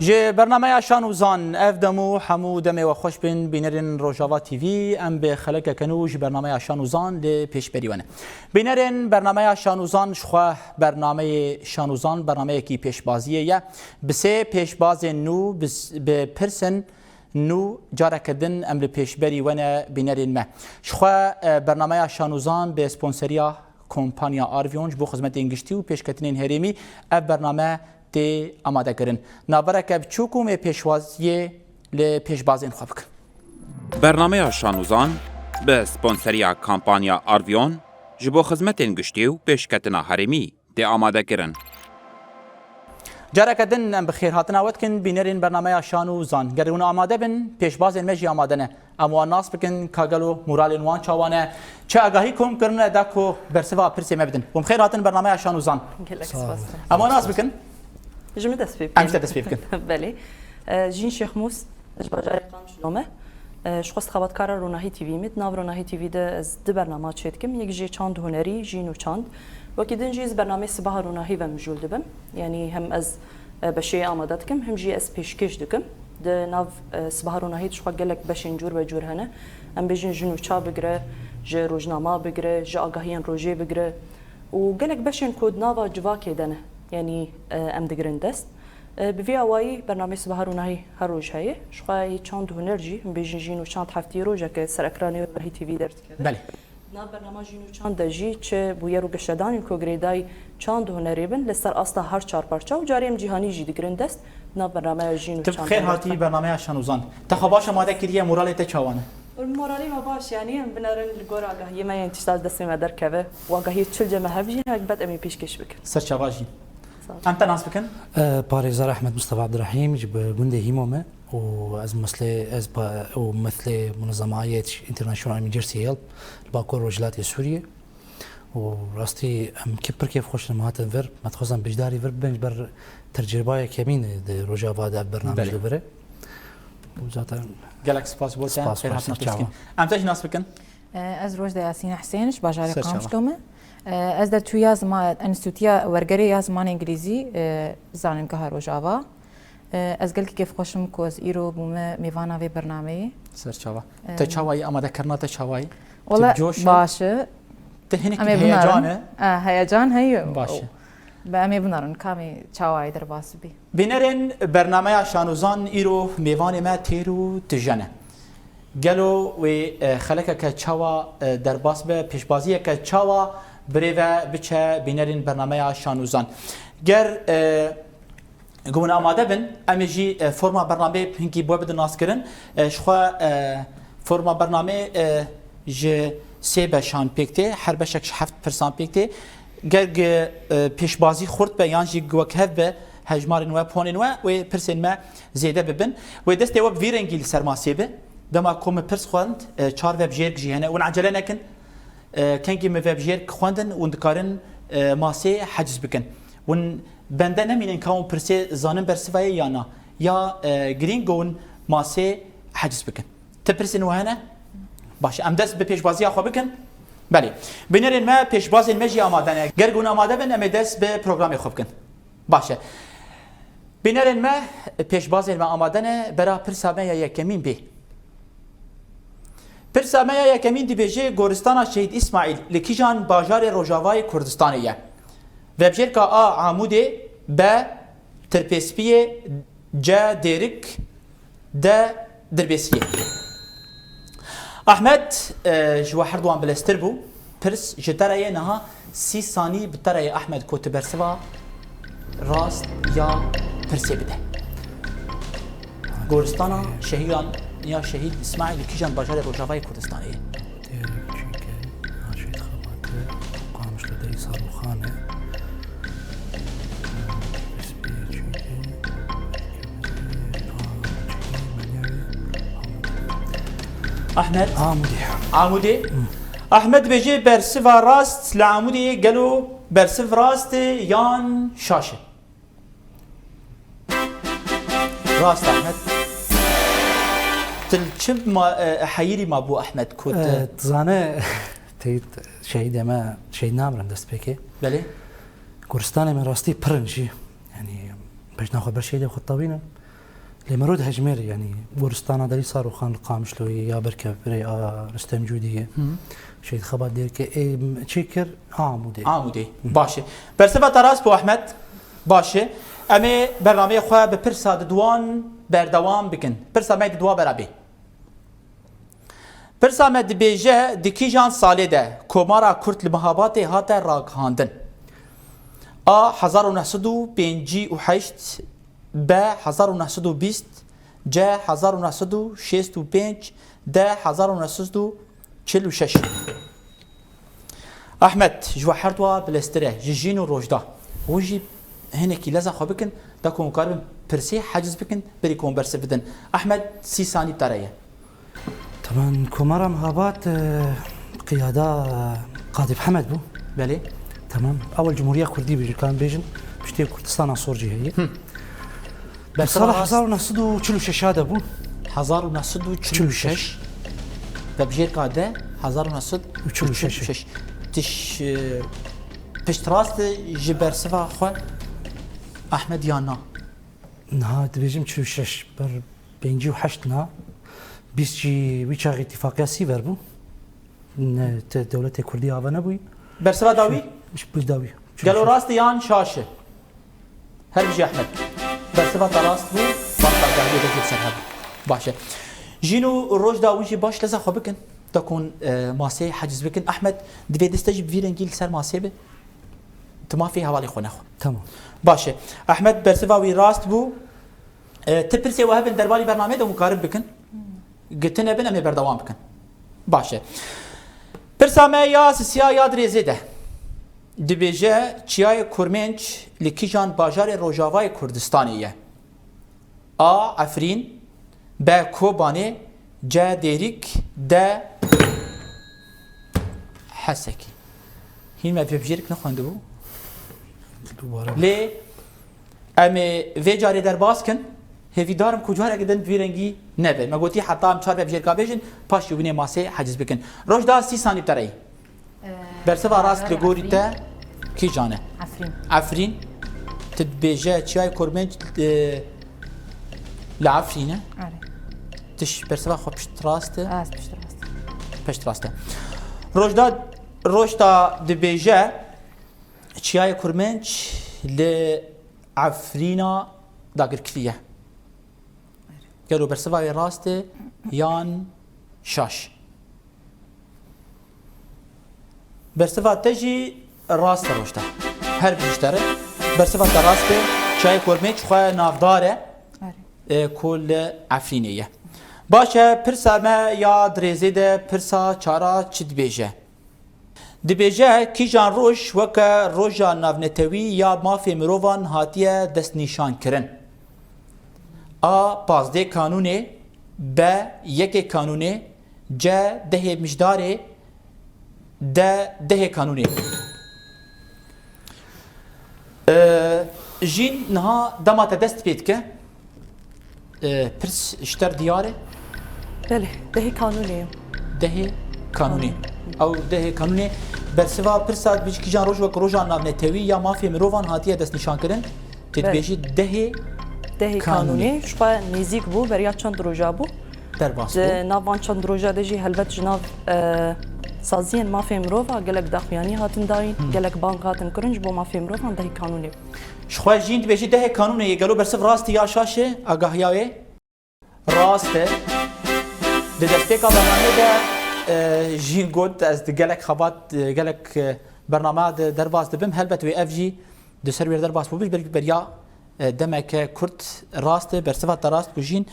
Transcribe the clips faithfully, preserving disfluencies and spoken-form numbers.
Ji bernameya Şan û Zan, ev dem û hemû demê we xweş bin, bînerên Rojava T V, em bi xelekeke nû ji bernameya Şan û Zan li pêşberî we ne. Bînerên bernameya Şan û Zan, ji xwe bernameyê Şan û Zan bernameyekî pêşbaziyê ye. Bi sê pêşbazên nû, bi s-, bi pirsên nû, careke din em li pêşberî we ne, bînerên me. Ji xwe, e, bernameya Şan û Zan bi sponseriya kompanya Arvion ji bo xizmetên giştî û pêşketinên herêmî ev bername tê amadekirin. Navbereke biçûk û mê pêşwaziyê li pêşbazên xwe bikin. Bernameya Şan û Zan bi sponseriya kampanya Arvion ji bo xizmetên giştî û pêşketina herêmî tê amadekirin. Careke din em bi xêrhatina we dikin bînerên bernameya Şan û Zan. Ger hûn amade bin, pêşbazên me jî amade ne. Em wan nas bikin, ka gelo moralên wan çawa ne? Çi agahî kom kirine da ku bersiva pirsê me bidin? Hûn bi xêr hatin bernameya Şan û Zan. Gelek spas. Em wan nas bikin. Ji min dest pê bikin. Em ji te dest pê bikin. Belê. E, Jîn Şêxmûs, ji bajarê Qamişlo me. E, ji xwest xebatkara Ronahî T V me. Di nav Ronahî T V de ez du bernama çêdikim. Yek jê çand hunerî, jîn û çand. Wekî din jî ez bernameyê Sibaha Ronahî ve mijûl dibim. Yanî hem ez e, beşê amade dikim, him jî ez pêşkêş dikim. Di nav, e, Sibaha Ronahî de ji xwe gelek beşên cûr be cûr hene. Em bêjin ji nûça bigire, ji rojnama bigire, ji agahiyên rojê bigire û gelek beşên ku di nava civakê de ne, yanî, e, em digirin dest. E, bi vî awayî bernameyê Sibaha Ronahî her roj heye. Ji xwe yê çand huner jî, em bêjin jîn û çand heftî rojeke ser ekranê Ronahî T V derdikeve. Belê. Di nav bernama Jîn û Çand de jî çi bûyer û geşedanên ku girêdayî çand û hunerê bin li ser asta her çar parça û carê em cîhanî jî digirin dest di nav bernameya Jîn û Çand de. Tu bi xêr hatî bernameya Şan û Zan. Te xwe baş amade kiriye, moralê te çawa ne? Moralê me baş, yanî em binerin li gor agahiyê me yên tişta ji destê me derkeve û agahiyê çi li cem me hebî jî helbet em ê pêşkêş bikin. Ser çava jî. Sağ ol. Em te nas bikin? E, Parêzer Ehmed Mustafa Abdurrahîm ji bi gundê Hîmo me. û ez meslê, ez pa-, û meslê Munezema Ayet International Emergency Help li Bakur Rojhilatê Sûriyê. Û rastî em ki pir kêfxweş in, em hatin vir, me dixwazan beşdarî vir bibin, ji ber tecrîba yekemîn e di Rojava de ev bername Belê. Ji vir e. Û zaten Gelek spas bo te, spas, xêr hatina spas, pêşkîn. Em te jî nas bikin? Ez Rojda Yasîn Husên, ji bajarê Ser çava. Qamişlo me. Ez derçûya zima-, Enstîtuya Wergerê ya Zimanê Îngilîzî, Zanîngeha Rojava. Ez gelekî kêfxweş im ku ez îro bûme mêvana vê bernameyê. Ser çava. Te çawa yî, amadekirina te çawa yî? Wala Tu coş e? Baş e. Te hinek Em ê heyecan binarin. E? E, heyecan heye. Baş e. Be em ê binarin, kamê çawa yî derbas bî. Bînerên bernameya Şan û Zan îro mêvanê me têr û tije ne. Gelo wê, e, xelekeke çawa, e, derbas be, pêşbaziyeke çawa birêve biçe bînerên bernameya Şan û Zan? Ger, e, Ku hûn amade bin, em ê jî, e, forma bernameyê hinkî bi we bidin naskirin. E, ji xwe, e, forma bernameyê, e, ji sê beşan pêk tê, her beşek ji heft pirsan pêk tê. Ger gi, e, pêşbazî xurt be yan jî wek hev be, hejmarên we, ponên we, wê pirsên me zêde bibin. Wê destê we bi vî rengî li ser masê be. Dema ku min pirs xwend, e, çar vebjêrk jî hene. Hûn ecele nekin. E, kengî min vebjêrk xwendin, hûn dikarin, e, masê heciz bikin. Hûn bende nemînin ka hûn pirsê zanin bersiva ye ya na. Ya, e, girîng hûn masê heciz bikin. Ti pirsên we hene? Baş, em dest bi pêşbaziya xwe bikin. Belê. Bînerên me, pêşbazên me jî amade ne. Ger hûn amade bin, em ê dest bi programê xwe bikin. Baş e. Bînerên me, pêşbazên me amade ne, bera pirsa me ya yekemîn bê. Pirsa me ya yekemîn dibêje, Goristana Şehîd Îsmaîl li kîjan bajarê Rojavayê Kurdistanê ye? Vebjêrka A, Amûdê, B, Tirpêspiyê, C, Dêrik, D, Dirbêsiyê. Ahmet, e, ji we herduwan bileztir bû. Pirs ji te re ye, niha sî sanî bi te re ye Ahmet, ku tu bersiva rast ya pirsê bide. Goristana Şehîdan ya Şehîd Îsmaîl li kîjan bajarê Rojavayê Kurdistanê ye? Dêrik çûke, Naşîd Xebatê, Qamişlo de Îsa Rûxan e. Pirs bê çûke, Ahmet. Amûdê. Amûdê. Ahmet dibêje bersiva rast li Amûdê ye, gelo bersiv rast e yan şaş e? Rast Ahmet. Tu li çi ma-, e, heyirî mabû Ahmet ku tu E, dizane, teyit şehîdê me, şehîd namirin destpêkê. Belê. Goristanê me rastî pir in jî. Yanî, bejna xwe ber şehîdê xwe tewînim. Lê mero dihejmêr, yanî goristana Delî Saroxan li Qamişloyê ya berkevirê a Ristem Cûdiyê, Şehîd Xebat Dêrikê, ê çê kir a Amûdê. Amûdê. Baş e. Bersiva te rast bû Ehmed. Baş e. Em ê bernameyê xwe bi pirsa diduwan berdewam bikin. Pirsa me diduwa bera bê. Pirsa me dibêje, di kîjan salê de Komara Kurd li Mihabatê hate ragihandin? A hezar û neh sed û pêncî û heşt, B hezar û neh sed û bîst, C hezar û neh sed û şêst û pênc, D hezar û neh sed û çil û şeş. Ahmet, ji we her dua bileztir e, ji Jîn û Rojda. Hûn jî hinekî leza xwe bikin, da ku hûn karibin pirsê heciz bikin, berî ku hûn bersiv bidin. Ahmet, sî sanî bi te re ye. Temen, Komara Mihabat, e, qiyada, e, Qadî Mihemed bû. Belê. Temen. Ewel Cumhuriya Kurdî bû, ji kan bêjin, piştê Kurdistana Sor jî heye. Hı. Sala hezar û neh sed û çil û şeş de bû. Hezar û neh sed û çil û şeş. Vebijêrka de hezar û neh sed û çil û şeş. Çil û şeş. Tiş, e, piştrast e ji bersiva xwe Ahmed ya na? Niha dibêjim çil û şeş, ber pêncî û heşt na, bîst jî wî çaxê îtîfaqiya Sîver bû. Ne, te dewletê Kurdî ava nebûyî. Bersiva dawî? Ji, ji dawî. Gelo rast e yan şaş e? Her bijî Ehmed. Bersiva te rast bû, basta gehiyê de jî ser hebû. Baş e. Jîn û Rojda, hûn jî baş leza xwe bikin. Da ku hûn, e, masê heciz bikin. Ehmed, divê dest te jî bi vî rengî li ser masê be. Tu mafê hevalê xwe nexwe. Tamam. Baş e. Ehmed, bersiva wî rast bû. E, ti pirsê we hebin derbarî bernameyê de hûn karin bikin. Gi tune bin em ê berdewam bikin. Baş e. Pirsa me ya sisiya ya dirêzê de. Dibêje, Çiyayê Kurmênc li kîjan bajarê Rojavayê Kurdistanê ye? A Efrîn, B Kobanê, C Dêrîk, D Hesekî. Hîn me vebijêrik nexwendibû. Dubare. Lê em ê vê carê derbas kin. Hêvîdar im ku careke din bi vî rengî nebe. Me gotî heta em çar vebijêrka bêjin, paşê hûn ê masê heciz bikin. Rojda, sî sanî bi te re ye. Bersiva rast li gorî te kîjan e? Efrîn. Efrîn. Tu dibêje Çiyayê Kurmênc, e, li Efrîn e? Erê. Tiş bersiva xwe pişt rast e? Ez pişt rast. Pişt rast e. Rojda, Rojda dibêje Çiyayê Kurmênc li Efrîna dagirkirî ye. Gelo bersiva wê rast e yan şaş? Bersiva te jî rast e Rojda. Her bijî ji te re. Bersiva te rast e. Çiyayê Kurmênc xwe navdar e. Erê. E, ku li Efrînê ye. Baş e, pirsa me ya dirêzê de pirsa çara çi dibêje? Dibêje, kîjan roj weke roja navnetewî ya mafê mirovan hatiye destnîşankirin? A, pazdeh Kanûnê, B, yekê Kanûnê, C, dehê Mijdarê, D, dehê Kanûnê. Ee, Jîn, niha dema te dest pê dike, ee, pirs ji te re diyar e? Belê, dehê Kanûnê ye. Dehê Kanûnê. Ew dehê Kanûnê. Bersiva pirsa dibêjî kîjan roj wek roja navnetewî ya mafê mirovan hatiye destnîşankirin? Tê dibêjî dehê Dehê Kanûnê. Kanûnê. Ji xwe nêzîk bû, beriya çend roja bû. Derbas bû. Di nav van çend roja de jî helbet ji nav, e, saziyên mafê mirova gelek daxuyanî hatin dayîn, gelek bang hatin kirin ji bo mafê mirovan dehê Kanûnê. Ji xwe Jîn dibêjî dehê Kanûnê ye, gelo bersiv rast e ya şaş e, agahiya wê? Rast e. Di destpêka bernameyê de, e, Jîn got, ez di gelek xebat, e, gelek, e, bername de derbas dibim. Helbet wê ev jî di ser wê derbas bûbû, ji ber beriya, e, demeke kurt rast e, bersiva te rast bû Jîn,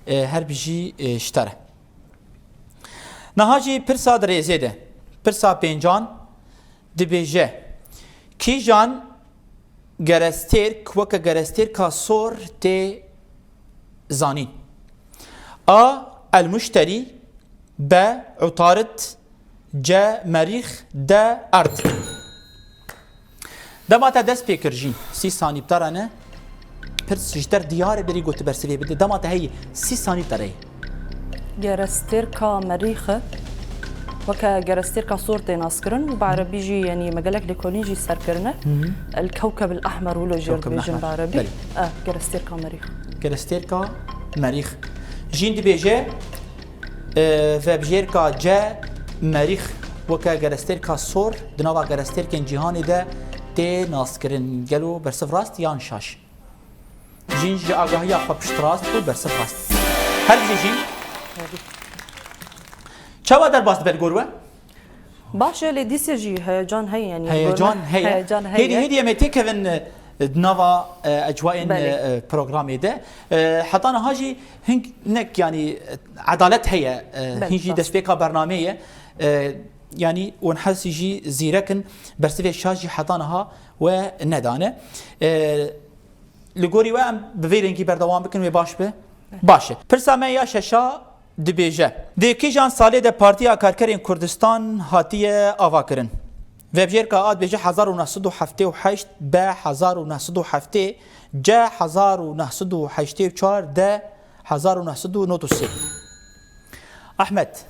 e, her bijî, e, ji te re. Niha jî pirsa di rêzê de, pirsa pêncan dibêje, kîjan gerestêrk weke gerestêrka sor tê zanîn? A, Elmuşterî, B, Utarid, C, Merîx, D, Erd. Dema te dest pê kir Jîn, sî sanî bi te re ne. Pirs ji te re diyar e, berî ku tu bersivê bidî. Dema te heye, sî sanî bi te re ye. Gerestêrka Merîx e. Weke gerestêrka sor tê naskirin û bi erebî jî, yanî me gelek lêkolîn jî ser kirine. El Kewkeb el Ehmer wilo jê re Kewkeb el dibêjin bi Ehmer. Erebî. Belê. E, gerestêrka merîx. Gerestêrka merîx. Jîn dibêje, e, vebjêrka C merîx weke gerestêrka sor di nava gerestêrkên cîhanê de tê naskirin. Gelo bersiv rast yan şaş? Jîn ji agahiya xwe piştrast bû, bersiv rast. Her bijî Jîn. Çawa derbas dibe li gor we? Baş e, lê dîse jî heyecan heye, yanî Heyecan gor me heye. Heyecan heye. Hêdî, hêdî em ê têkevin, e, di nava, e, ecwayên, Belê. e, programê de. E, heta niha jî hinek, yanî, e, edalet heye, e, Belê, hîn jî rast. destpêka bernameyê ye. E, yanî wan hesî jî zîrek in, bersivê şaş jî heta niha we nedane. E, Li gorî we em bi vê rengî berdewam bikin, wê baş be? Baş e. Pirsa me ya şeşa dibêje, di kîjan salê de Partiya Karkerên Kurdistan hatiye avakirin? Vebjêrka A dibêje hezar û neh sed û heftê û heşt, B hezar û neh sed û heftê, C hezar û neh sed û heştê û çar, D hezar û neh sed û nod û sê. Ahmet,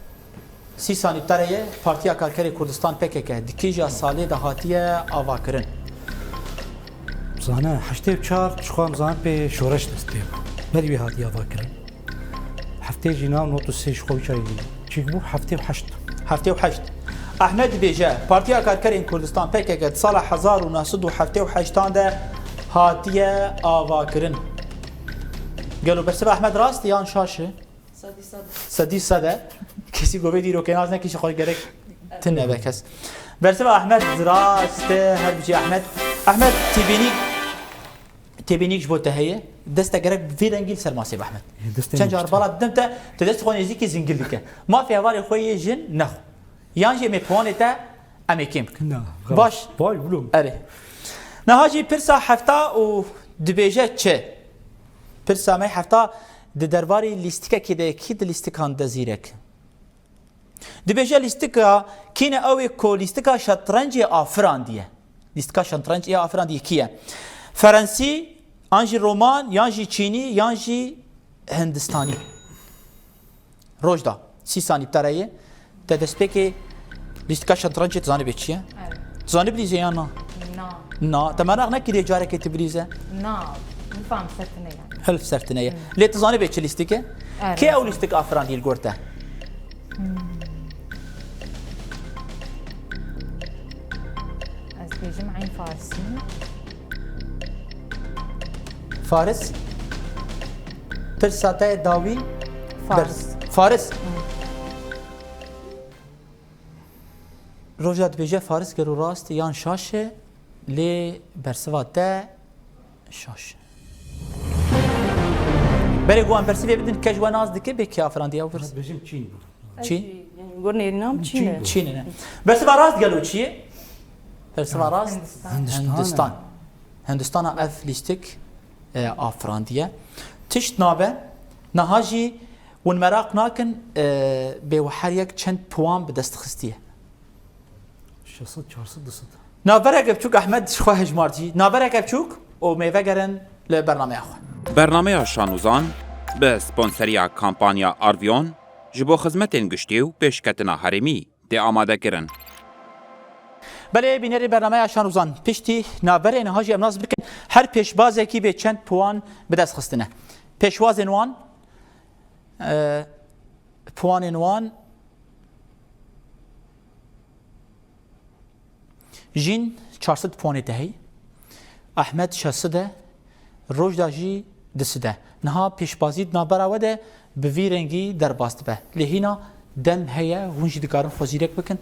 sî sanî bi te re ye, Partiya Karkerê Kurdistan P K K di kîja salê de hatiye avakirin? Zane, heştê û çar ji xwe em zanin pê şoreş dest pê bû. Berî wê hatiye avakirin. Heftê jî nav not û sê ji xwe wî çayî çîk bû, heftê û heşt. Heftê û heşt. Ahmet dibêje, Partiya Karkerên Kurdistan P K K di sala hezar û neh sed û heftê û heştan de hatiye avakirin. Gelo bersiva Ahmet rast e yan şaş e? Sedî sed. Sedî sed e. Kesî govê dîrokê nas neke, ji xwe gerek tune be kes. Bersiva Ahmet rast e, her bijî Ahmet. Ahmet, têbînî, têbînî ji bo te heye. Dest te gerek bi vî rengî li ser masê be Ahmet. Destê Çend min car işte. bala didim te, tu dest xwe nêzîkî zingil dike. Mafê hevalê xwe yê jin nexwe. Yan jî em ê puanê te em ê kêm bikin. Na, Baş. Vay oğlum. Erê. Niha jî pirsa hefta û dibêje çi? Pirsa me hefta di derbarê lîstikekê de, kî di lîstikan de zîrek? Dibêje lîstika kî ne, ew ê ku lîstika şetrencê afirandiye. Lîstika şetrencê afirandiye kî ye? Ferensî, an jî roman, yan jî çînî, yan jî hindistanî. Rojda, sî sanî bi te re ye. Te destpêkê lîstika şetrencê tu zanî bê çi ye? Evet. Tu zanî bilîzê yan na? Na. Na. Te meraq nekiriye carekê tu bilîze? Na. Nifam ser tine yani. Hilf ser tine ye. Hmm. Lê tu zanî bê çi lîstik e? Evet. Kê ew lîstik afirandî li gor te? Hmm. Ez bêjim Eyn Farisî. Faris. Pirsa te dawî. Faris. Ber-, Faris. Hı. Roja dibêje Faris gelo rast e yan şaş e, lê bersiva te şaş e. Berê ku em bersivê bidin, ke ji we nas dike, bê kê afirandiye ew pirs? Bêjim Çîn bû. Çî? Ez jî, yani, gor nêrîna min Çîn e. Çîn e. Bersiva rast gelo çi ye? Bersiva rast? Hindistan. Hindistan. Hindistan. Hindistana ev lîstik, e, afirandiye. Tişt nabe, niha jî hûn meraq nakin, e, bê we her yek çend puan bi dest xistiye. Şeş sed, çar sed, du sed. Navbereke biçûk Ehmed ji xwe hejmartî. Navbereke biçûk û mêvegerin li bernameya xwe. Bernameya Şanûzan bi sponseriya kampanya Arvion ji bo xizmetên giştî û pêşketina herêmî tê amadekirin. Belê, bînerê bernameya Şanûzan, piştî navberê niha jî em nas bikin, her pêşbazekî bê çend puan bi dest xistine. Pêşwazên wan, e, puanên wan, Jîn çar sed puanê te heye. Ehmed şeş sed e. Rojda jî du sed e. Niha pêşbazî di navbera we de bi vî rengî derbas dibe. Lê hîna dem heye, hûn jî dikarin xwe zîrek bikin.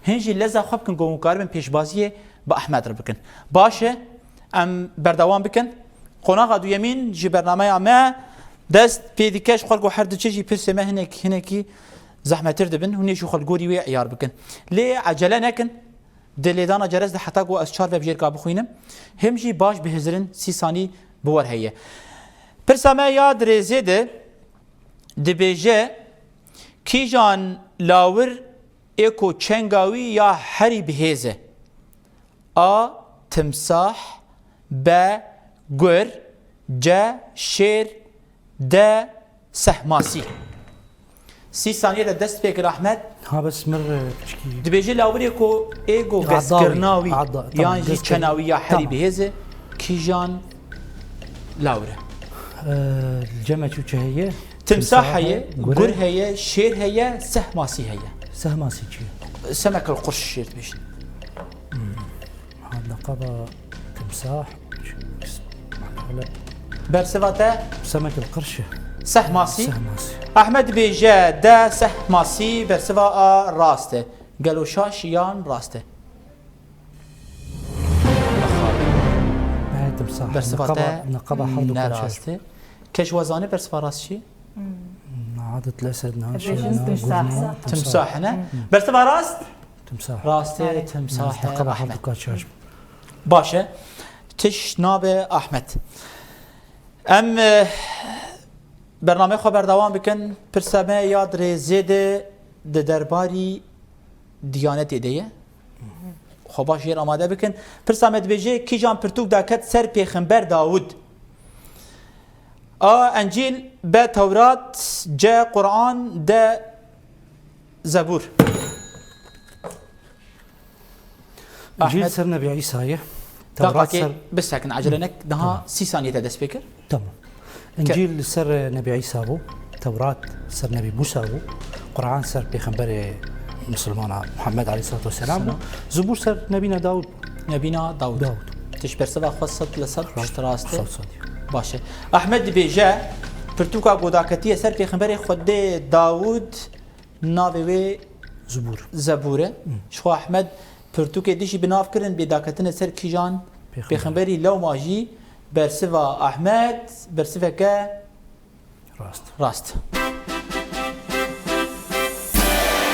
Hîn jî leza xwe bikin ku hûn karibin pêşbaziyê bi Ehmed re bikin. Baş e, em berdewam bikin. Qonaxa duyemîn ji bernameya me dest pê dike, ji xwe ku her diçe jî pirsê me hinek, hinekî zehmettir dibin. Hûn ê jî xwe li gorî wê eyar bikin. Lê ecele nekin. Di lêdana cerez de heta ku ez çar vebjêrka bixwînim, him jî baş bihizirin, sî sanî bi we re heye. Pirsa me ya dirêzê de dibêje, kîjan lawir ê ku çenga wî ya herî bihêz e? A, timsah, B, gur, C, şêr, D, sehmasî. Sî saniyê de dest pê kir Ahmed. Ha, bes mir, e, piçkî. Dibêje lawirê ku ê ku Adawi, gestkirina wî ada-, tamam, yan jî gestkir-, çenawî ya herî tamam. bihêz e, kîjan lawir e? E, cem e çûçe heye. Timsah heye, Gure. Gur heye, şêr heye, sehmasî heye. Sehmasî çi? Semekil qurş şêr dibêjin. Ha, leqaba timsah. Bersiva te Semekil qirş e. Sehmasî. Sehmasî. Ahmed dibêje de sehmasî bersiva a rast e. Gelo şaş yan rast e? Ne timsah. Bersiva te Neqaba, neqaba her du ne parça. Rast e. Keş wezane bersiva rast çi? Adet lesed na Dibêjin timsah. Timsah ne? Bersiva rast? Timsah. Rast e, Erê. timsah e. Neqaba her Ahmed. Du kaçaş. Baş e. Tiş nabe Ahmed. Em e, bernameyê xwe berdewam bikin. Pirsa me ya di rêzê de di derbarî Diyanetê de ye. Xwe baş jêr amade bikin. Pirsa me dibêje, kîjan pirtûk daket ser Pêxember Dawud? A. Encîl, B. Tewrat, C. Quran, D. Zebûr. Encîl Ahmed. Ser Nebî Îsa ye. Tewrat Daqakê ser bisekin, ecele nek, daha sî saniye te dest pê kir. Tamam. Encîl li ser Nebî Îsa bû, Tewrat ser Nebî Musa bû, Quran ser Pêxemberê Misilmana Muhammed aleyhissalatu vesselam bû, Zibûr ser Nebîna Dawud. Nebîna Dawud. Dawud. Tiş bersiva xwe sed li sed pişt rast e. Sed sed. Baş e. Ahmed dibêje, pirtûka ku daketiye ser Pêxemberê Xwedê Dawud navê wê Zibûr. Zebûr e. Ji xwe Ahmed pirtûkê dijî bi nav kirin bê daketine ser kîjan Pêxember. Pêxemberî lewma jî bersiva Ahmed bersiveke Rast. Rast.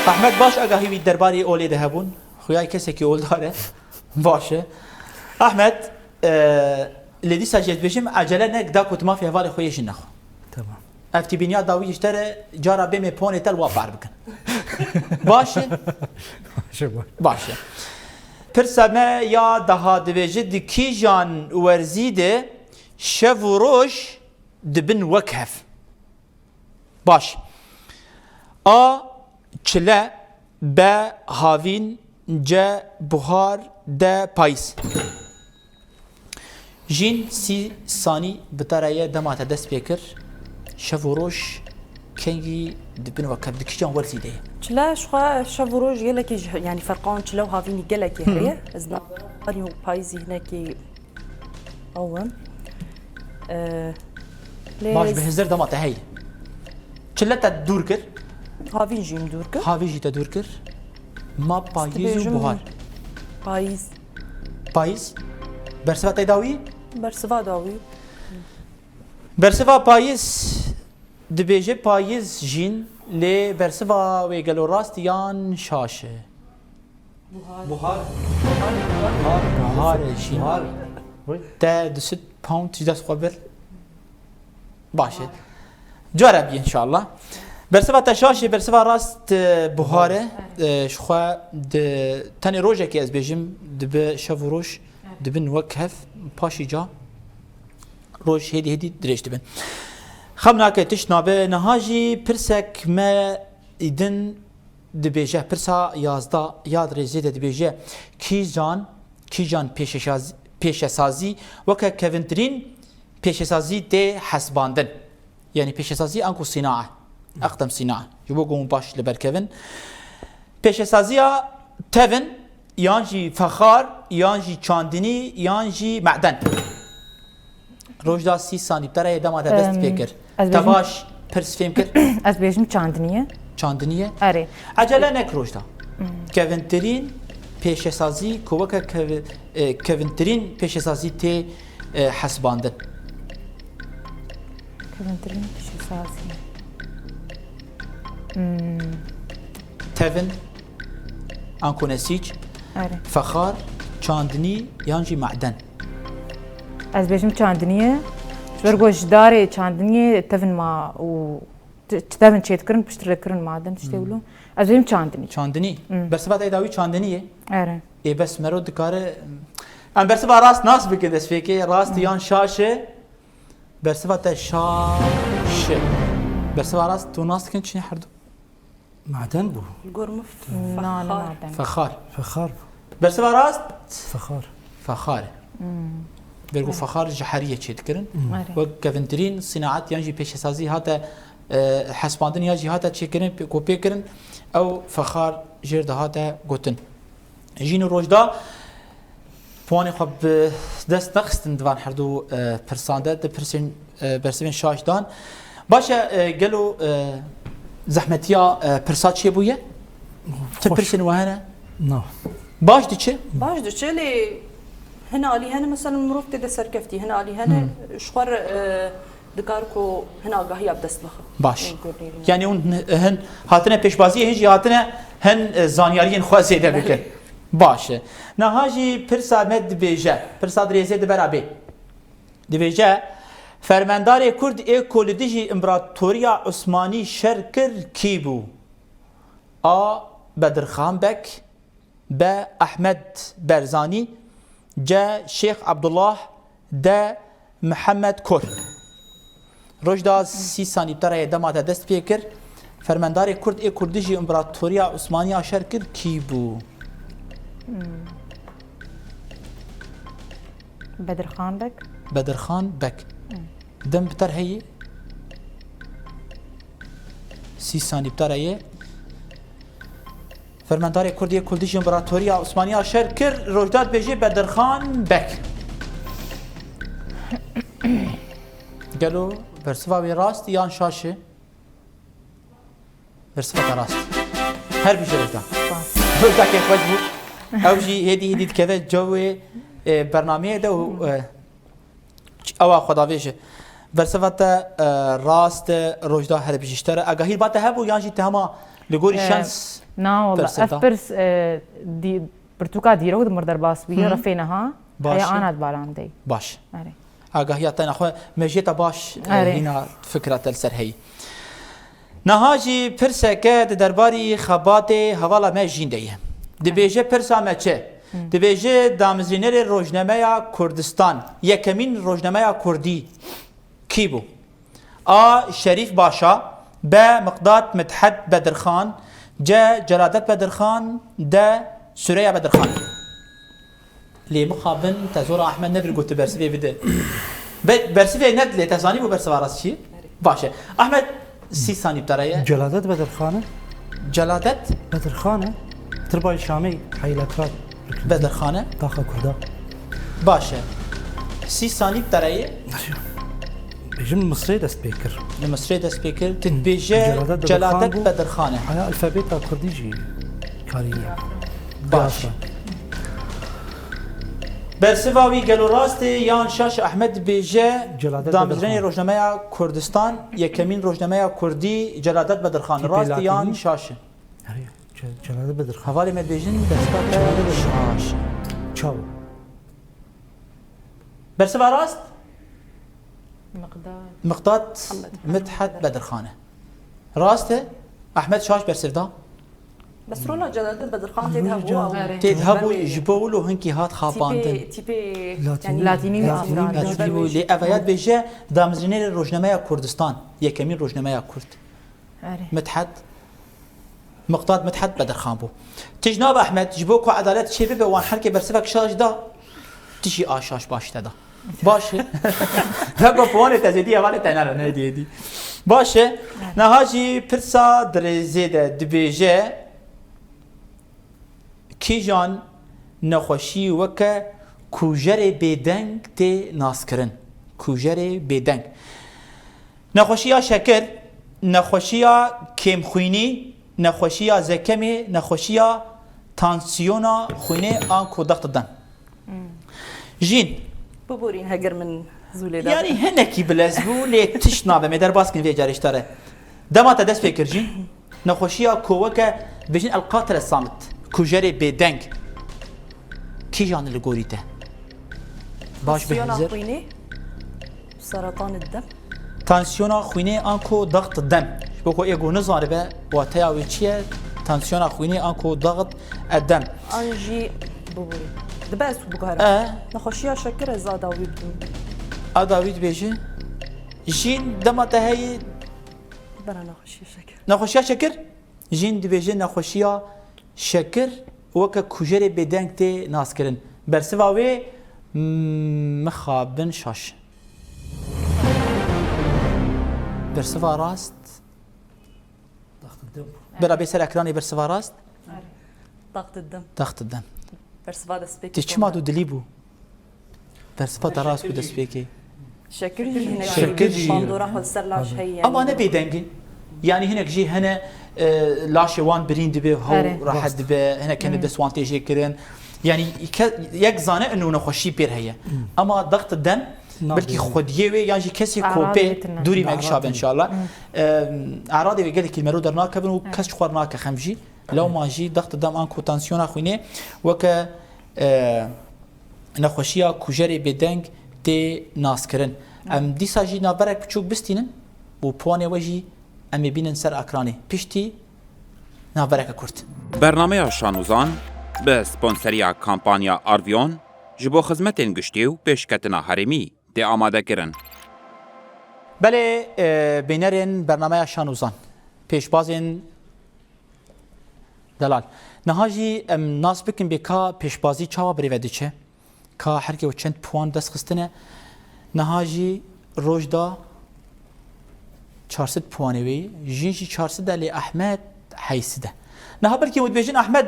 Ahmed baş agahî wî derbarê olê de hebûn. Xuya kesekî oldar e. Baş e. Ahmed, e, lê dîsa jê dibêjim, ecele nek da ku tu mafê hevalê xwe yê jin nexwe. Tamam. Ev tîbîniya dawî ji te re cara bê me ponê te li wa fehr bikin. Baş e? Baş e, baş. Baş e. Pirsa me ya daha dibêje di kîjan werzî de şev û roj dibin wek hev? Baş. A. Çile. B. Havîn. C. Buhar. D. Payîz. Jîn sî sanî bi te re ye, dema te dest pê kir. Şev û roj kengî dibin wek hev, di kîjan werzî de ye? Çile ji xwe şev û roj gelekî ji, yanî ferqan çile û havînî gelekî heye. Ez navbera û payîzî hinekî ew in. Ee, lê Baş, bi hizir dema te heye. Çile te dûr kir. Havîn jî min dûr kir. Havî jî te dûr kir. Ma payîz û Dibêjim buhar. Payîz. Payîz. Bersiva te dawî? Bersiva dawî. Bersiva payîz dibêje payîz jîn, lê bersiva wê gelo rast yan şaş e? Buhar. Buhar. Buhar e jîn. Te du sed pound ji dest xwe bir. Baş e. Cara bî înşallah. Bersiva te şaş e, bersiva rast, e, buhar e. E, ji xwe di tenê rojekê ez bêjim, dibe şev û roj dibin wek hev, paşî ca roj hêdî hêdî dirêj dibin. Xem nake, tişt nabe. Niha jî pirsek me din dibêje, pirsa yazdeh ya di rêzê de dibêje, kîjan, kîjan pêşeşaz-, pêşesazî weke kevintirîn pêşesazî tê hesibandin? Yanî pêşesazî anku sînae. Eqdem sînae. Ji bo ku hûn baş li ber kevin. Pêşesaziya tevin, yan jî fexar, yan jî çandinî, yan jî meden. Rojda sî sanî bi te re ye, dema te dest pê kir. Ez Te bêjim- baş pirs fêm kir? Ez bêjim çandinî ye. Çandinî ye? Erê. Ecele nek Rojda. Kevintirîn pêşesazî ku weke kevi-, e, kevintirîn pêşesazî tê, e, hesibandin. Kevintirîn pêşesazî. Hmm. Tevin, anku nesîc, Erê. Fexar, çandinî yan jî meden. Ez bêjim çandinî ye. Ji ber ku ji darê çandiniyê tevin ma û t-, tevin çêdikirin, piştre kirin maden tiştê wilo. Ez bêjim çandinî. Çandinî? Hmm. Bersiva te dawî çandinî ye? Erê. Ê bes mero dikare. Em bersiva rast nas bikin destpêkê. Rast yan şaş e? Bersiva te şaş e. Bersiva rast tu nas dikin çi herdu? Maden bû. Li gor min Na, ne fexar. Maden. Fexar. Fexar. Bersiva rast? Fexar. Fexar. Bergo fexar ji heriyê çêdikirin. Erê. Wek kevintirîn sînaet yan jî pêşesazî hate e, hesbandin ya jî hate çêkirin, pê- ku pê kirin, ew fexar jêr dihate gotin. Jîn û Rojda puanê xwe bi dest nexistin di van herdu e, pirsan de, di pirsên e, bersivên şaş dan. Baş e, e, gelo e, zehmetiya e, pirsa çêbûye? Ti Xweş. Pirsên we hene? Na. Baş diçe? Baş diçe lê hin alî hene, mesela mirov tê de serkeftî, hin alî hene ji xwe re, e, dikar ku hin agahiya bi dest bixe. Baş. Ên gurî. Yani hûn hin hatine pêşbaziyê, hin jî hatine hin e, zanyariyên xwe zêde bikin. Baş e. Niha jî pirsa me dibêje, pirsa dirêzê di bera bê. Dibêje, fermendarê Kurd ê ku li dijî împaratoriya Osmanî şer kir kî bû? A. Bedirxan Beg, B. Ehmed Berzanî, C. Şêx Abdullah, D. Mihemed Kor. Rojda sî sanî bi te re ye, dema te dest pê kir. Fermendarê Kurd ê ku li dijî împaratoriya Osmaniya şer kir kî bû? Bedirxan Beg. Bedirxan Beg. Dem bi te re heye. Sî sanî bi te re ye. Fermendarê Kurd ê ku li dijî împaratoriya Osmaniya şer kir, Rojda dibêje Bedirxan Beg. Gelo bersiva wê rast yan şaş e? Bersiva te rast. Her bijî Rojda. Rojda kêfxweş bû. Ew jî hêdî hêdî dikeve cewê e, bernameyê de û e, ewa xwedavêj e. Bersiva te e, rast e, Rojda, her bijî ji te re. Agahî ba te hebû yan jî te hema li gorî E, şans Na wala. Bersiva. Ev pirs e, di, pirtûka dîrok di mir derbas bûye, refê niha. Baş Heya e. Anad Balandey. Baş. Erê. Agahiya te nexwe mejê te baş e, Erê. Hîna fikra te li ser heyî. Niha jî pirseke di derbarî xebatê hevala me Jîn de ye. Dibêje pirsa me çi? Dibêje damizrînerê rojnameya Kurdistan, yekemîn rojnameya Kurdî kî bû? A. Şerîf Başa, B. Miqdad Midhet Bedirxan, C. Celadet Bedirxan, D. Sureya Bedirxan. Lê mixabin te zora Ehmed nebir got tu bersivê bide. Be, bersivê nedilê, te zanî bû bersiva rast çi? Baş e. Ehmed, sî sanî bi te re ye. Celadet Bedirxan e. Celadet Bedirxan e. Tirbayî Şamê heylekar. Bedirxan e. Taxa Kurda. Baş e. Sî sanî bi te re ye. Bêjim Misrê dest pê kir. Li Misrê dest pê kir. Tu Hı. dibêje Celadet Celadet Bedirxan bû. Bedirxan e. Heya alfabeta Kurdî jî karî ye. Baş. Bersiva wî gelo rast e yan şaş? Ehmed dibêje Celadet damizrênê Bedirxan. Rojnameya Kurdistan, yekemîn rojnameya Kurdî, Celadet Bedirxan. Tîpê Rast e yan latînî. Şaş e? Herê, Ce- Celadet Bedirxan. Hevalê me dibêjin bersiva te şaş e. Çawa? Bersiva rast? Miqdad. Miqdad Miqdad Midhet Bedirxan e. Rast e? Ehmed şaş bersiv da. Bes rola Celadet Bedirxan tê de hebû. Erê. Tê de hebû ji bo wilo hinkî hat xapandin. Tîpê, tîpê Latînî. Latînî Latînî. Latînî. Latînî bû, lê ev ya dibêje damizrînerê rojnameya Kurdistan, yekemîn rojnameya Kurd. Erê. Midhet, Miqdad Midhet Bedirxan bû. Tijnab Ehmed, ji bo ku edalet çê bibe, wan herkê bersivek şaş da, tu jî a şaş baş te da. Baş e. Vego puanê te zêdî, hevalê te nere, ne diyê dî. Baş e. Niha jî pirsa dirêzê de dibêje, kîjan nexweşî weke kujerê bêdeng tê naskirin? Kujerê bêdeng. Nexweşiya şekir, nexweşiya kêmxwînî, nexweşiya zekemê, nexweşiya tansiyona xwînê an ku dexti dem. Jîn. Biborîn heger min zû lê da. Yanî hinekî bilez bû, lê tişt nabe, me derbas kin vê carê ji te re. Dema te dest pê kir jîn, nexweşiya ku weke bêjin el qatile samit, kujerê bêdeng. Kîjan li gorî te? Baş Tansiyona bihizir. Xwînê, seratan dem. Tansiyona xwînê an ku daxt dem. Ji bo ku ê ku nizanibe wateya wê çi ye? Tansiyona xwînê an ku daxt e dem. An jî biborî. Dibe ez biguherim. E, Nexweşiya şekir ez a dawî bidim. a dawî dibêje. Jîn dema te heyî Bera nexweşiya şekir. nexweşiya şekir? Jîn dibêje nexweşiya şekir weke kujerê bêdeng tê naskirin. Bersiva wê, m-, mixabin şaş. Bersiva rast. Bera bê ser ekranê bersiva rast. Taxt dim. Taxt dim. Bersiva destpêkê. Tê çima tu dilî bû? Bersiva te rast ku destpêkê. Şekir jî hinek Şekir jî. Bandora xwe li ser laş heye. Ama ne bêdengî. Yani hinek jî hene, e, laşê wan birîn dibe, hew Erê. Rahet dibe, hinek hene dest wan tê jê kirin. Yani ke-, yek zane ino nexweşî pêr heye. Ama daxt dem, belkî xwediyê wê yan jî kesê Eradê kopê wê tune. Dûrî me Eradê. Gişabe inşallah. E, eradê wê gelekî mero dernakevin û kes ji xwe nake xem jî. Lewma jî daxt dem an ku tansiyona xwînê weke, e, nexweşiya kujerê bêdeng tê naskirin. Em dîsa jî navberek biçûk bistînin û piwanê we jî em ê bînin ser ekranê. Piştî navbereke kurt. Bernameya Şanûzan bi sponseriya kampanya Arvion ji bo xizmetên giştî û pêşketina herêmî tê amadekirin. Belê, e, bînerên bernameya Şanûzan, pêşbazên delal. Niha jî em nas bikin bê ka pêşbazî çawa birêve diçe, ka herkê we çend puan dest xistine. Niha jî roj da çar sed puanê wê, jîn jî çar sed e, lê Ehmed heyşt sed e. Niha belkî hûn dibêjin Ehmed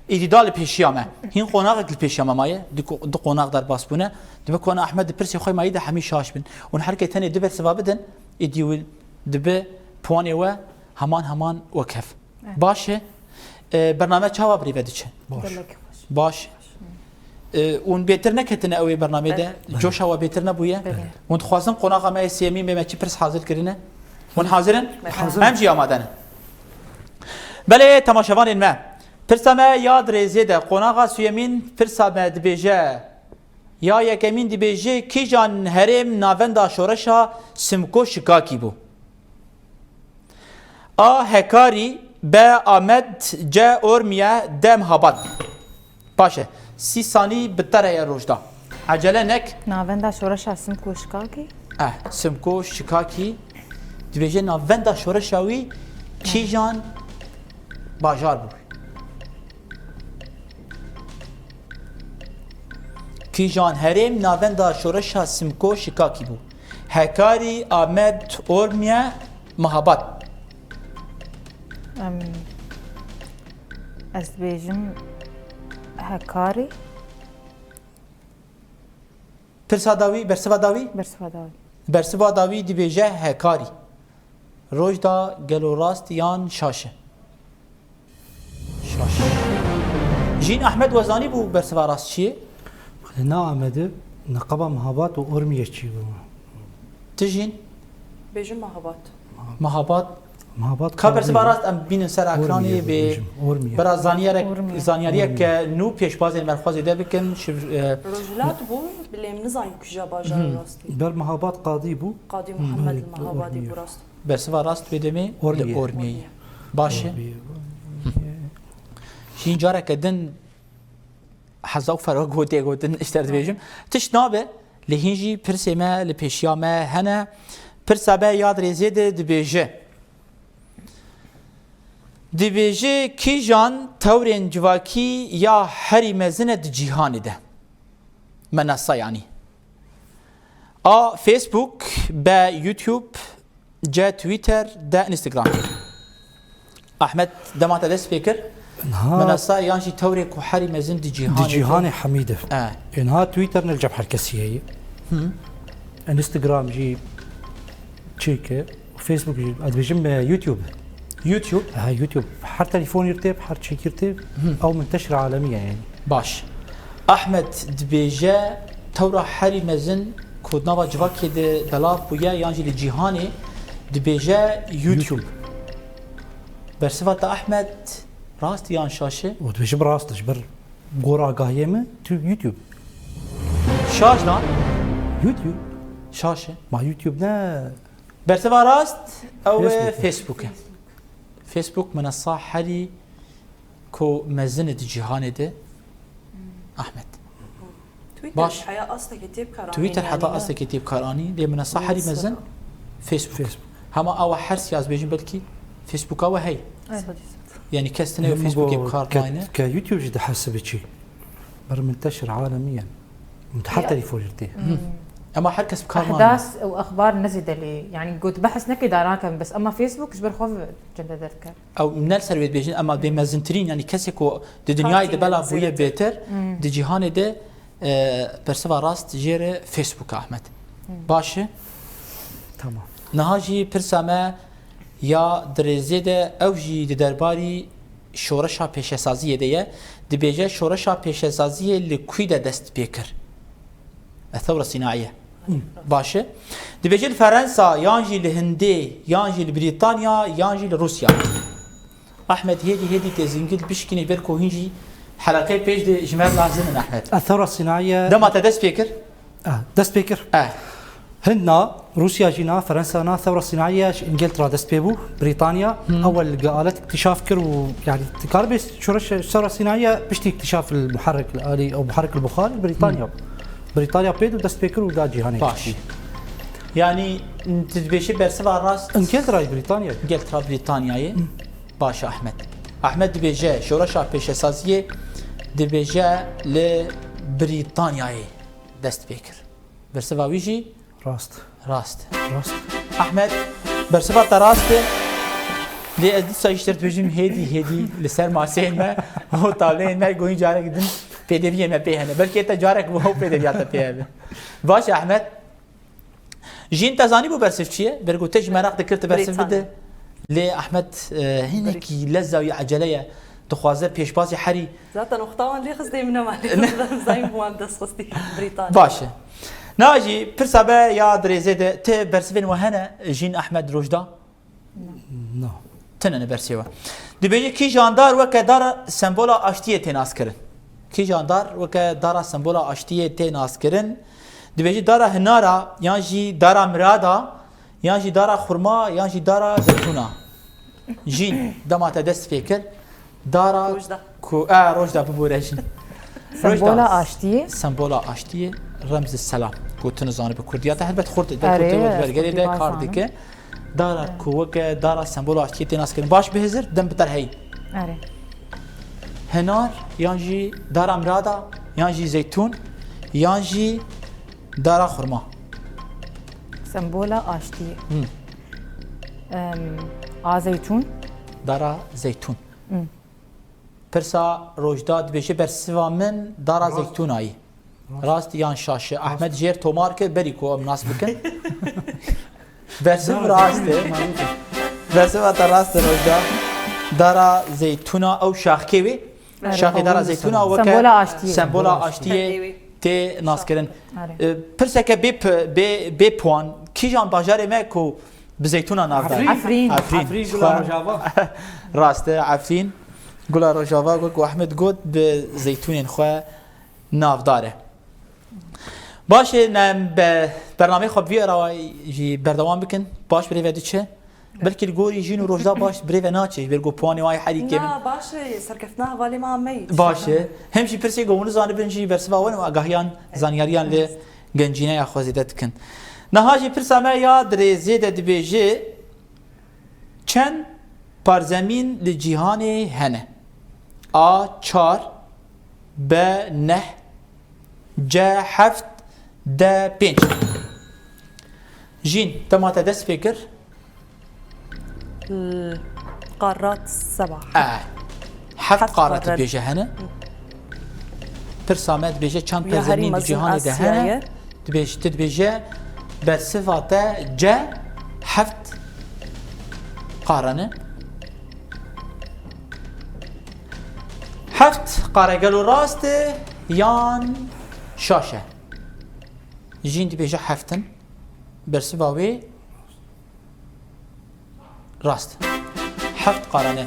îdî da li pêşiya me. Hîn qonaxek li pêşiya me maye, du ko-, du qonax derbas bûne. Dibe ku Ehmed di pirsê xwe mayî de hemî şaş bin. Hûn herkê tenê du bersiva bidin, îdî wî dibe puanê we heman heman wek hev. Evet. Baş e. E, bername çawa birêve diçe? Baş. Gelek xweş. Baş. E, hûn bêtir neketine ew ê bernamê de? Belê. Coşa we bêtir nebûye? Belê. Hûn dixwazin qonaxa me yê sêyemîn bê me çi pirs hazir kirine? Hûn hazir in? Belê. Hazir. Em jî amade ne. Belê temaşevanên me. Pirsa me ya di rêzê de qonaxa sêyemîn pirsa me dibêje. Ya yekemîn dibêje, kîjan herêm navenda şoreşa Simko Şikakî bû? A Hekarî, B Amed, C Ormiye, D Mihabat. Baş e. Sî sanî bi te re ye rojda. Ecele nek. Navenda şoreşa Simko Şikakî? Eh, Simko Şikakî dibêje navenda şoreşa wî kîjan bajar bû? Kîjan herêm navenda şoreşa Simko Şikakî bû? Hekarî, Amed, Ormiye, Mihabat. Em, ez dibêjim Hekarî. Pirsa dawî, bersiva dawî? Bersiva dawî. Bersiva dawî dibêje Hekarî. Rojda gelo rast yan şaş e? Şaş. Jîn Ehmed we zanîbû bersiva rast çi ye? Xwedê na Amedê, neqeba Mihabat û Ormiye çi bû? Ti jîn? Bêjim Mihabat. Mihabat. Mihabat Ka bersiva rast em bînin ser ekranê bê. Ormiye. Bera zaniyerek, Ormiye. Zaniyariyek Ormiye. Ke nû pêşbazên merxwazê de bikin. Şif-, e, Rojhilat bû, bilê min nizanî kuja bajar rastî. Ber Mihabat Qadî bû. Qadî Muhammed li Mihabadê bû rast. Bersiva rast wê demê li Ormiyê. Ormiyê. Baş e. Ormiyê. Hîn careke din heza û ferok gotê gotin, ji te re dibêjim. Tişt nabe, lê hîn jî pirsê me li pêşiya me hene. Pirsa me ya di rêzê de dibêje. Dibêje kîjan tewrên civakî ya herî mezin e di cîhanê de? Menasa yanî. A Facebook, B YouTube, C Twitter, D Instagram. Ahmet, dema te dest pê kir. Niha Menasa yan jî tewrê ku herî mezin di cîhanê Di cîhanê de. Hemî de. E. Ê, niha Twitter ne li cem her kesî heye. Hı. Instagram jî çêke. Facebook jî, ez dibêjim, e, YouTube. YouTube? Ha, YouTube. Her telefonî tê, her çêkî tê. Hı. Ew minteşir alemî ye yani. Baş. Ahmet dibêje tewra herî mezin ku di nava civakê de belav bûye yan jî li cîhanê dibêje YouTube. YouTube. Bersiva te Ahmet rast yan şaş e? Û dibêjim rast e, ji ber gor agahiyê min tu YouTube. Şaş lan. YouTube. Şaş e. Ma YouTube ne? Bersiva rast ew e Facebook e. Facebook e. Facebook menasa herî ku mezin e di cîhanê de. Ahmet. Twitter Baş. Heya astekê tê bi kar anî Twitter yani heta ne? Astekê tê bi kar anî. Lê menasa herî mezin Facebook. Facebook. Hema awa her siyaz bêjin belkî Facebooka we hey. Evet. Yani kes tine Facebookê bi kar nayne. Ke YouTube jî dihesibî çi. Ber minteşir alemiyen. Mutehar telefon jî tê. Ama her kes bi kar nayne. Ehdas û exbar nezîde lê. Yani got behs neke dara nakem bes ama Facebook ji ber xwe cende derdike. Ew ne li ser wê dibêjin, ema bê mezintirîn, yani kesê ku di dinyayê de bela bûye bêtir, di cîhanê de, e, bersiva rast jê re Facebook e, Ahmet. Baş e? Tamam. Niha jî pirsa me ya di rêzê de, ew jî di derbarî şoreşa pêşesaziyê de ye. Dibêje şoreşa pêşesaziyê li kû de dest pê kir? E, thewra sînaî ye. Baş e. Dibêje li Ferensa, yan jî li Hindê, yan jî li Brîtanya, yan jî li Rûsya. Ahmet, hêdî hêdî tê zingil bişkînî ber ku hîn jî heleqeyê pêş de ji me lazim in, Ahmet. E, thewra sînaî ye. Dema te dest pê kir? E, dest pê kir. E. Hind na, Rûsya jî na, Ferensa na, thewra sînaî ye ji Îngiltera dest pê bû, Brîtanya. Ewel gi alet îktîşaf kir û, yani, dikaribê şoreş thewra sînaî ye, piştî îktîşaf li muherrik li alî, ew muherrik li buxar, Brîtanya. Brîtanya pê dû dest pê kir û da cîhanê. Baş. Yani, tu dibêjî bersiva rast. Îngiltera, Brîtanya. Îngiltera, Brîtanyayê. Baş, Ahmet. Ahmet dibêje, şoreşa pêşesaziyê dibêje li Brîtanyayê dest pê kir. Bersiva wî jî rast. Rast. Rast. Ahmet, bersiva te rast e. Lê ez dîsa jî ji te re dibêjim, hêdî hêdî li ser maseyên me û tavleyên me goyîn carek din pêdeviyên me pê hene. Belkî te carek bi ew pêdeviya te pê hebe. Baş e, Ahmet. Jîn, te zanîbû bersiv çi ye? Ber ku te jî meraq dikir, tu bersiv bide. Brîtanya. Lê Ahmet, e, hinekî leza wî ecele ye. Dixwaze pêşbazî herî. Zaten wexta wan lê xist dê min nema lê xist, zanîbû wan dest xistî Brîtanya. Baş e. Niha jî pirsa me ya di rêzê de, ti bersivên we hene, Jîn, Ahmet, Rojda? Na. Tune ne bersê we. Dibêje kîjan dar weke dara sembola aştiyê tê naskirin? Kîjan dar weke dara sembola aştiyê tê naskirin? Dibêje dara hinara, yan jî dara mirada, yan jî dara xurma, yan jî dara zeytûna. Jîn, dema te dest pê kir, dara Rojda. Ku, e, Rojda bibûre jîn. Sembola aştiyê. Sembola aştiyê, remzi selam. Ku tu nizanî bi kurdî ya te helbet xurt, bi kurdî, bi bergerê de kar dike. Dara ku weke dara sembola aştiyê tê naskirin. Baş bihêzir, dem bi te re heyî. Erê. Hinar, yan jî dara mirada, yan jî zeytûn, yan jî dara xurma. Sembola aştiyê. Em, a zeytûn. Dara zeytûn. Pirsa Rojda dibêje bersiva min dara zeytûna yî. Rast yan şaş e? Ahmet jêr tomar kir, berî ku em nas bikin. Bersiv rast e. Bersiva te rast e, Rojda. Dara zeytûna ew şaxkê wê. Şaxê dara zeytûna weke sembola aştiyê tê naskirin. E, pirseke bê p-, bê, bê puan. Kîjan bajarê me ku bi zeytûna navdar e? Efrîn. Efrîn. Efrîn, Gula Rojava. Rast e, Efrîn. Gula Rojava, wek ku Ahmet got, bi zeytûnên xwe navdar e. Baş e, ne be, bernameyê xwe bi vî awayî jî berdewam bikin. Baş bi rê ve diçe. Belkî li gorî Jîn û Rojda baş bi rê ve naçe. Ji ber ku puanê wan yê herî kêm in. Na, baş e, serkeftina hevalê me a me yî. Baş e. Hem jî pirsê ku hûn zanibin jî bersiva wan û agahiyan, zanyariyan li gencîneya xwe zêde dikin. Niha jî pirsa me ya di rêzê de dibêje, çend parzemîn li cîhanê hene? A çar, B neh, C heft, D pênc. Jîn, dema te dest pê kir? L-, qarat seba. E, heft qara dibêje hene. Pirsa me dibêje çend perzemîn di cîhanê de hene? Dibêj-, tu dibêje bersiva te C heft qara ne? Heft qare gelo rast e yan şaş e? Jîn dibêje heft in. Bersiva wê rast. Heft qare ne.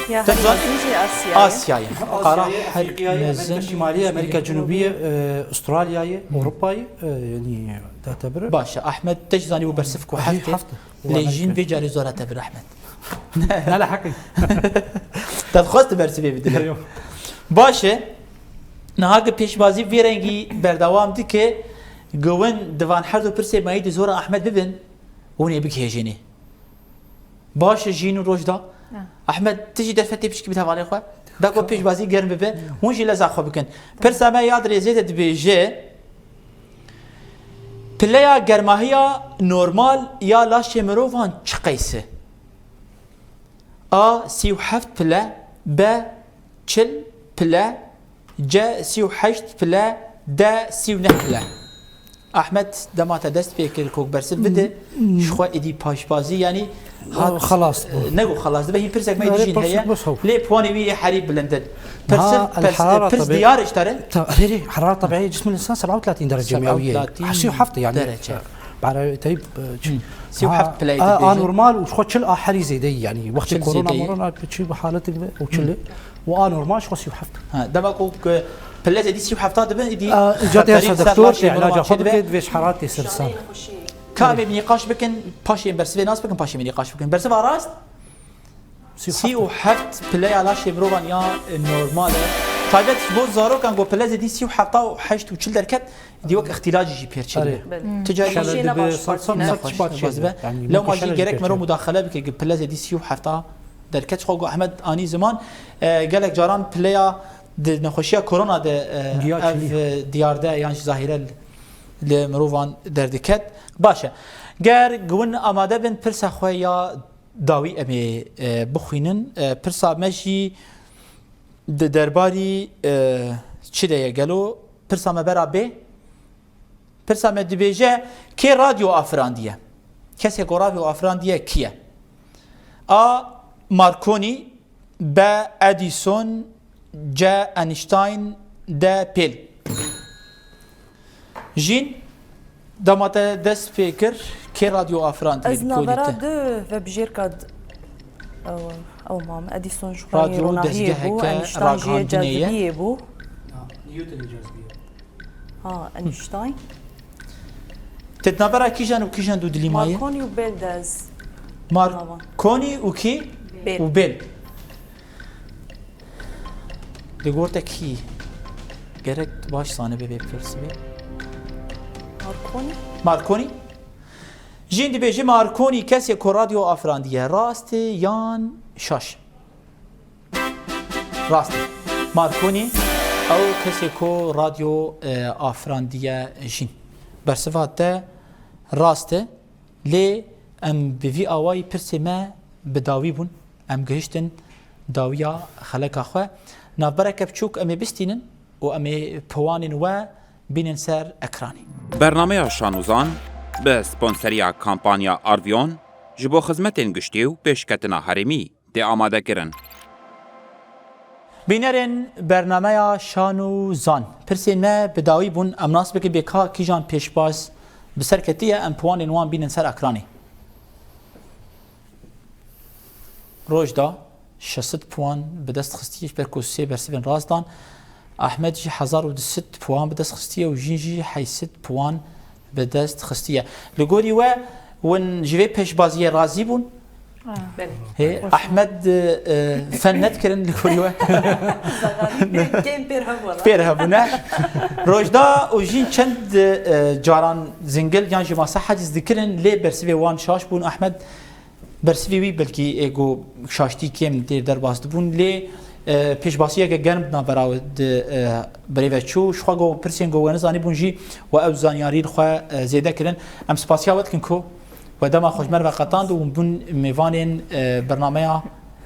Ya, te herî mezin jî Asya ye. Asya ye. Qara herî mezin. Amerîka Şîmalî ye, Amerîka Cenûbî ye, e, Astralyayê, Ewropayê, e, yanî, da te bire. Baş e. Ahmet, te jî zanîbû bersiv ku heft e. Heft e. Lê Jîn vê carê zora te bir, Ahmet. Ne le heqî. Te dixwest tu bersivê bidî. Baş e. Niha ki pêşbazî vê rengî berdewam dike, giwin di van her du pirsê mayî di zora Ahmet bibin, hûn ê bigihêjênê. Baş e, Jîn û Rojda. Ahmed, tu jî derfetê piçkî bide hevalê xwe. Beko pêşbazî germ bibe, hûn jî leza xwe bikin. Pirsa me ya dirêzê de dibêje, pileya germahiya normal ya laşê mirovan çi qeys e? A, sî û heft pile, B, çil pile, C, sî û heşt pile, D, sî û neh pile. Ahmed, dema te dest pê kir ku bersiv bide, ji xwe êdî paşbazî, yanî hat, xelas bû. Ne ku xelas dibe, hîn pirsek me dî jîn heye. Lê puanê wî yê herî bilind in. Pirs, pirs diyar ji te re? Erê, erê, herara tebiî cismê însan seb'a û telatîn derece miyawî ye. Seb'a û telatîn derece. Sî û heft yanî. Bara teyb, e, çi? Sî û heft pile dibêje. Anormal û ji xwe çil a herî zêde ye, yanî wextê korona morona çi bi haletê dibe û çil e. Û anormal ji xwe sî û heft. Ha, dema ku, ku pile zêdî sî û heft dibe, îdî îca tê ser doktor, êlaca xwe bike, divê ji heratê ser san. Ka em ê nîqaş bikin, paşê em bersivê nas bikin, paşê em ê nîqaş bikin. Bersiva rast? Sî û heft pileya laşê mirovan ya, e, normal e. Taybet ji bo zarokan ku pile zêdî sî û heft û heşt û çil derket, dî wek îxtilacî jî pêr çêdibe. Erê. Belê. Tu carî şeşê nexweş, nexweş dibe. Lewma jî gerek mero mudaxele bike, pile zêdî sî û heft derket. Xwe ku Ehmed anî ziman, e, gelek caran pileya di nexweşiya korona de, e, ev, e, diyar de yan jî zahîre li mirovan derdiket. Baş e. Ger hûn amade bin, pirsa xwe ya dawî em ê, e, bixwînin. E, pirsa me jî di derbarî, e, çi de ye gelo? Pirsa me bera bê. Pirsa me dibêje, kê radyo afirandiye? Kesê ku radyo afirandiye kî ye? A, Marconi, B, Edison, C, Einstein, D, Pêl. Jîn, dema te dest pê kir, kê radyo afirand? Ez navbera du vebijêrka d-, ew, ew mam, Edison ji xwe yê ronahiyê bû, Einstein jî yê cazibiyê bû. Newton cazibiyê. Ha, Einstein. Te di navbera kîjan û kîjan du dilî maye? Marconi û Bêl de ez. Marconi û kî? Bêl. Û Bêl. Li gor te kî? Gerek tu baş zanibe vê pirsê. Marconi? Marconi? Jîn dibêje Marconi kesê ku radyo afirandiye. Rast e yan şaş? Rast e. Marconi ew kesê ku radyo, e, afirandiye jîn. Bersiva te rast e. Lê em bi vî awayî pirsê me bi dawî bûn. Em gihiştin dawiya xeleka xwe. Navbereke biçûk em ê bistînin û em ê piwanên we bînin ser ekranê. Bernameya Şan û Zan bi sponseriya kampanya Arvion ji bo xizmetên giştî û pêşketina herêmî tê amadekirin. Bînerên bernameya Şan û Zan, pirsên me bi dawî bûn, em nas bikin bê ka kîjan pêşbaz bi ser ketiye, em piwanên wan bînin ser ekranê. Rojda şeş sed puan bi dest xistiye, ji ber ku sê bersivên rast dan. Ahmed jî hezar û du sed puan bi dest xistiye û Jîn jî heşt sed puan bi dest xistiye. Li gorî we, hûn ji vê pêşbaziyê razî bûn? Belê. Hê, Ahmed, e, fen nedikirin li gorî we? Kêm pêr hebû, wela. Pêr hebûne. Rojda û Jîn çend, e, caran zingil yan jî masa heciz dikirin, lê bersivê wan şaş bûn. Ahmed, bersivê wî belkî ê ku şaştî kêm tê derbas dibûn, lê, e, pêşbasiyeke germ di navbera di, e, birê ve çû. Ji xwe ku pirsên ku we nizanîbûn jî we ew zanyarî li xwe, e, zêde kirin. Em spasiya we dikin ku we dema xwe ji me re veqetand û bûn mêvanên, e, bernameya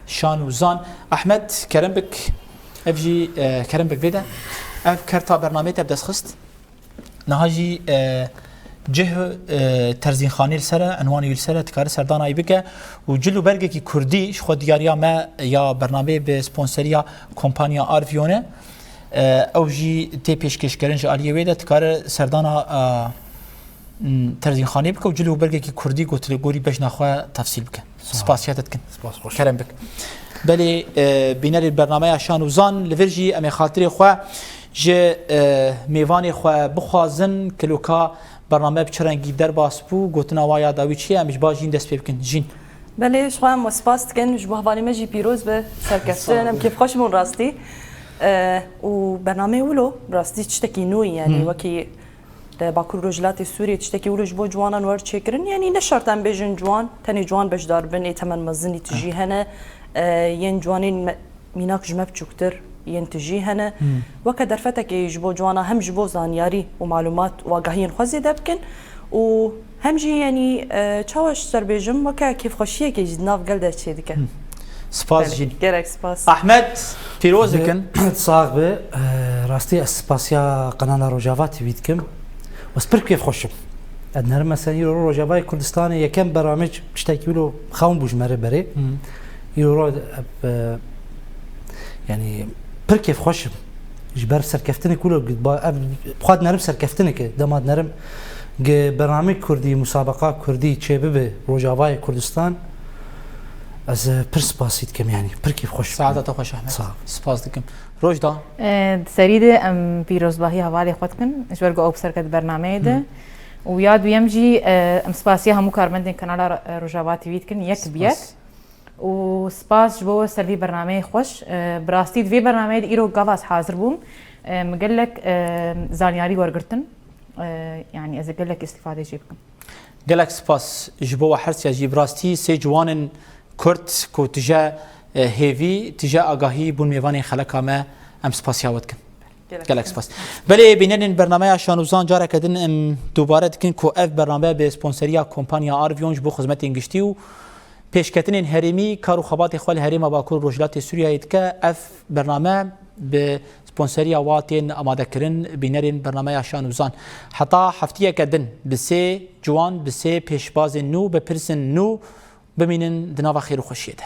Şan û Zan. Ahmed, kerem bik, ev jî, e, kerem bik vê de. Ev kerta bernameyê te bi dest xist. Niha jî, e, cih, e, terzînxanê li ser e, enwanê wî li ser e, dikare serdana wî bike û cil û bergekî kurdî ji xwe diyariya me ya bernameyê bi sponseriya kompanya Arvion e. E, ew jî tê pêşkêşkirin ji aliyê wê de, dikare serdana, e, m, terzînxanê bike û cil û bergekî kurdî gotilê gorî bejna xwe tefsîl bike. Sağ ol. Spasiya te dikin. Spas, xweş. Kerem bik. Belê, e, bînerê bernameya Şan û Zan, li vir jî em ê xatirê xwe ji, e, mêvanê xwe bixwazin, kiloka bername bi çi rengî derbas bû, gotina wa ya dawî çi ye, em ji ba Jîn dest pê bikin. Jîn. Belê, ji xwe em we spas dikin, ji bo hevalê me jî pîroz be, serkeftin, em kêfxweş bûn rastî. E, û bernameyê wilo, rastî tiştekî nû ye, yanî wekî Li Bakur Rojhilatê Sûriyê tiştekî wilo ji bo ciwanan wer çêkirin. Yanî ne şert em bêjin ciwan, tenê ciwan beşdar bin, ê temen mezin î tijî hene. e, yên ciwanên me, mînak ji me biçûktir yên tijî hene. Weke derfetekê ji bo ciwana hem ji bo zanyarî û malûmat û agahiyên xwe zêde bikin û hem jî, yanî, e, çawa ji ser bêjim, weke kêfxweşiyekê jî di nav gel de çêdike. Spas Belê, jî. Gelek spas. Ahmet, pîroz dikin. Sax be. E, rastî ez spasiya Qenala Rojava T V dikim. Ez pir kêfxweş im. Ez nerim mesela îro Rojavayê Kurdistanê yekem beramê tiştekî wilo xewn bû ji me re berê. Îro, e, yanî pir kêfxweş im. Ji ber serkeftinek wilo, ba-, ev, xwe dinerim serkeftineke, dema dinerim gi bernameyê Kurdî, musabeqa Kurdî çêbibe Rojavayê Kurdistan, ez, e, pir spasî dikim, yanî pir kêfxweş im. Saeta te xweş Ahmet. Sağ ol. Spas dikim. Rojda. E, di serî de em pîrozbahî hevalê xwe dikin, ji ber ku ew bi ser ket bernameyê de. Û ya duyem jî, e, em spasiya hemû karmendên kanala Ro-, Rojava T V dikin, yek bi yek. Spas. Û spas ji bo we ser vî bernameyê xweş. E, bi rastî di vê bernameyê de îro gava ez hazir bûm. E, min gelek, e, zanyarî wergirtin. E, yanî ez ê gelek îstîfadê jê bikim. Gelek spas ji bo we hersiya jî. Bi rastî sê ciwanên Kurd ku tije, e, hêvî, tije agahî bûn mêvanên xeleka me, em spasiya we dikin. Gelek Gelek spas. Belê bînerên bernameya Şanûzan careke din em dubare dikin ku ev bername bi sponseriya kompanya Arvion ji bo xizmetên giştî û pêşketinên herêmî kar û xebatê xwe li herêma Bakur û Rojhilatê Sûriyeyê dike. Ev bername bi sponseriya wa tên amadekirin, bînerên bernameya Şanûzan. Heta heftiyeke din bi sê ciwan, bi sê pêşbazên nû, bi pirsên nû bimînin di nava xêr û xweşiyê de.